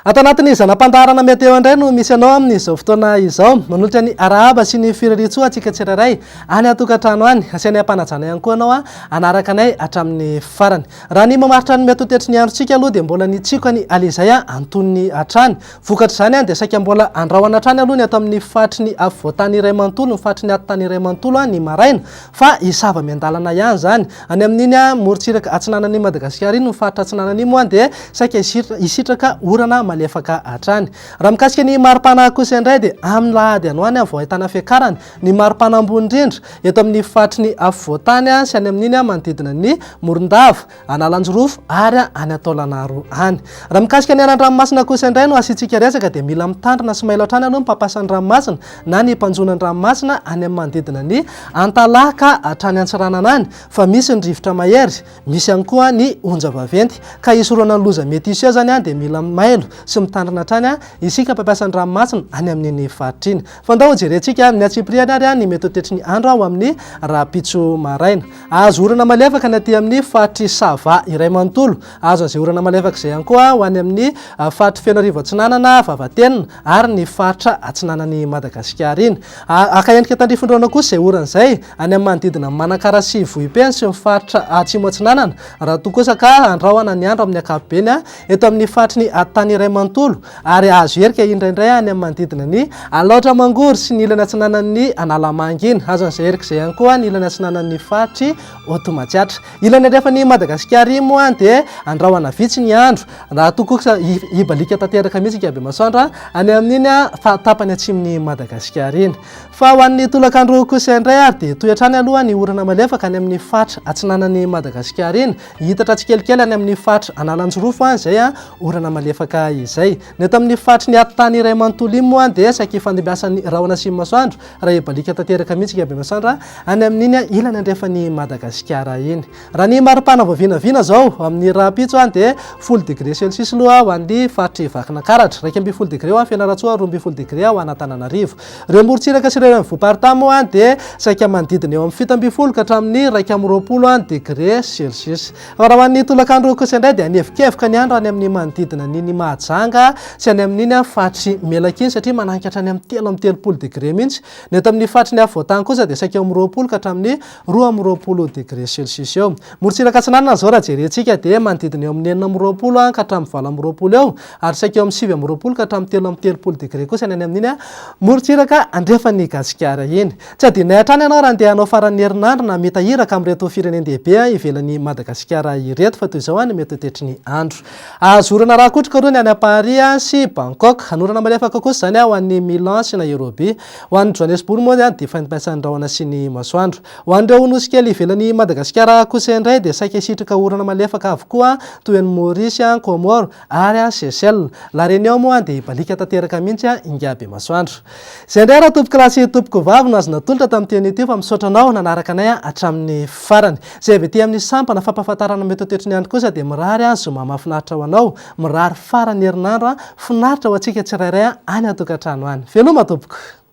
Ato anatin'ny zana-pandaharana Meteo indray no misy anao amin'izao fotoana izao. Manolotra ny arahaba sy ny firariantsoa antsika tsirairay any an-tokantrano any. Asainay am-panajana ihany koa anao hanaraka anay hatramin'ny farany. Raha ny mamaritra ny mety ho toetry ny androntsika aloha dia mbola ny tsioka ny alizay antonony hatrany. Vokatr'izany dia saika mbola andrahona hatrany aloha ny ato amin'ny faritry ny afovoantany iray manontolo, ny faritry ny atitany iray manontolo ny maraina fa hisava miandalana ihany izany. Any amin'iny morontsiraka atsinanan'i Madagasikara iny, ny faritra atsinanana iny moa dia saika hisitraka orana malefaka hatrany. Raha mikasika ny maripana kosa indray dia amin'ny lahady any ho any vao ahitana fiakarana ny maripana ambony indrindra eto amin'ny faritry ny afovoantany sy any amin'iny manodidina ny Morondava. Analanjirofo ary any Taolagnaro any. Raha mikasika ny any an-dranomasina kosa indray no asiantsika resaka dia mila mitandrina sy mailo hatrany aloha ny mpampiasa ny ranomasina na ny mpanjono an-dranomasina any amin'ny manodidina ny Antalaha ka hatrany Antsiranana any fa misy ny rivotra mahery, misy ihany koa ny onja vaventy ka hisorohana ny loza mety hiseho izany dia mila mailo sy mitandrina hatrany isika mpampiasa ny ranomasina any amin'iny faritra iny. Fa ndao hojerentsika amin'ny antsipiriany ary ny mety ho toetry ny andro ho amin'ny rahampitso maraina. Azo orana malefaka ny aty amin'ny faritr'i Sava iray manontolo. Azo an'izay orana malefaka izay ihany koa ho any amin'ny faritr'i Fenoarivo Atsinanana, Vavatenina ary ny faritra atsinanan'i Madagasikara iny. Haka endrika tandrifin-drano kosa izay orana izay any amin'ny manodidina an'i Manakara sy Vohipeno sy ny faritra atsimo atsinanana raha toa kosa ka andrahona ny andro amin'ny ankapobeny eto amin'ny faritry ny tany iray manontolo ary azo herika indraindray any amin'ny manodidina ny Alaotra Mangoro sy ny ilany atsinanan'ny Analamanga iny. Azo an'izay herika izay ihany koa ny ilany atsinanan'ny faritr'i Haute Matsiatra. Ilany andrefan'i Madagasikara iny moa dia andrahona vitsy ny andro raha toa kosa hibaliaka tanteraka mihitsy Ingabemasoandro any amin'iny tapany atsimon'i Madagasikara iny. Fa ho an'ny tolakandro kosa indray ary dia hitohy hatrany aloha ny orana malefaka any amin'ny faritra atsinanan'i Madagasikara iny. Hihitatra tsikelikely any amin'ny faritra Analanjirofo izay orana malefaka izay. Ny eto amin'ny faritry ny atitany iray manontolo iny moa dia saika ifandimbiasan'ny rahona sy ny masoandro raha hibaliaka tanteraka mihitsy Ingabemasoandro any amin'iny ilany andrefan'i Madagasikara iny. Raha ny maripana vao vinavina izao amin'ny rahampitso dia 10 degré celsius aloha ho an'ny faritr'i Vakinankaratra, 11 degré ho an'i Fianarantsoa, 12 degré ho an'Antananarivo. Ireo morontsiraka sy ireo renivohi-paritany moa dia saika manodidina eo amin'ny 17 ka hatramin'ny 21 degré celsius. Fa raha ho an'ny tolakandro kosa indray dia hanevokevoka ny andro any amin'ny manodidina an'iny Mahajanga sy any amin'iny faritr'i Melaky iny satria mananika hatrany amin'ny 33 degré mihitsy. Ny eto amin'ny faritry ny afovoantany kosa dia saika eo amin'ny 20 ka hatramin'ny 22 degré celsius eo. Morontsiraka atsinanana izao raha jerentsika dia manodidina eo amin'ny 26 ka hatramin'ny 28 eo ary saika eo amin'ny 29 ka hatramin'ny 33 degré kosa ny any amin'iny morontsiraka andrefan'i Gasikara iny. Tsy adinonay hatrany ianao raha andeha hanao faran'ny herinandro na mita iraka amin'ireto firenen-dehibe ivelan'i Madagasikara ireto fa toy izao ny mety ho toetry ny andro. Azo orana rakotroka aloha ny any Paris sy Bangkok. Hanorana malefaka kosa izany ho an'i Milan sy Nairobi. Ho an'i Johannesburg moa dia faintainsan'ny rahona sy ny masoandro. Ho an'ireo nosy kely ivelan'i Madagasikara kosa indray dia saika hisitraka orana malefaka avokoa toy an'i Maurice, Comores ary Seychelles. La Réunion moa dia hibaliaka tanteraka mihitsy ingahy be masoandro. Izay indray raha tompokolahy sy tompokovavy no azo natolotra tamin'ity anio ity fa misaotra anao nanaraka anay hatramin'ny farany. Izay avy aty amin'ny sampana fampahafantarana mety ho toetry ny andro kosa dia mirary zoma mahafinaritra ho anao, mirary faran'ny herinandro finaritra ho antsika tsirairay any an-tokantrano any. Veloma tompoko!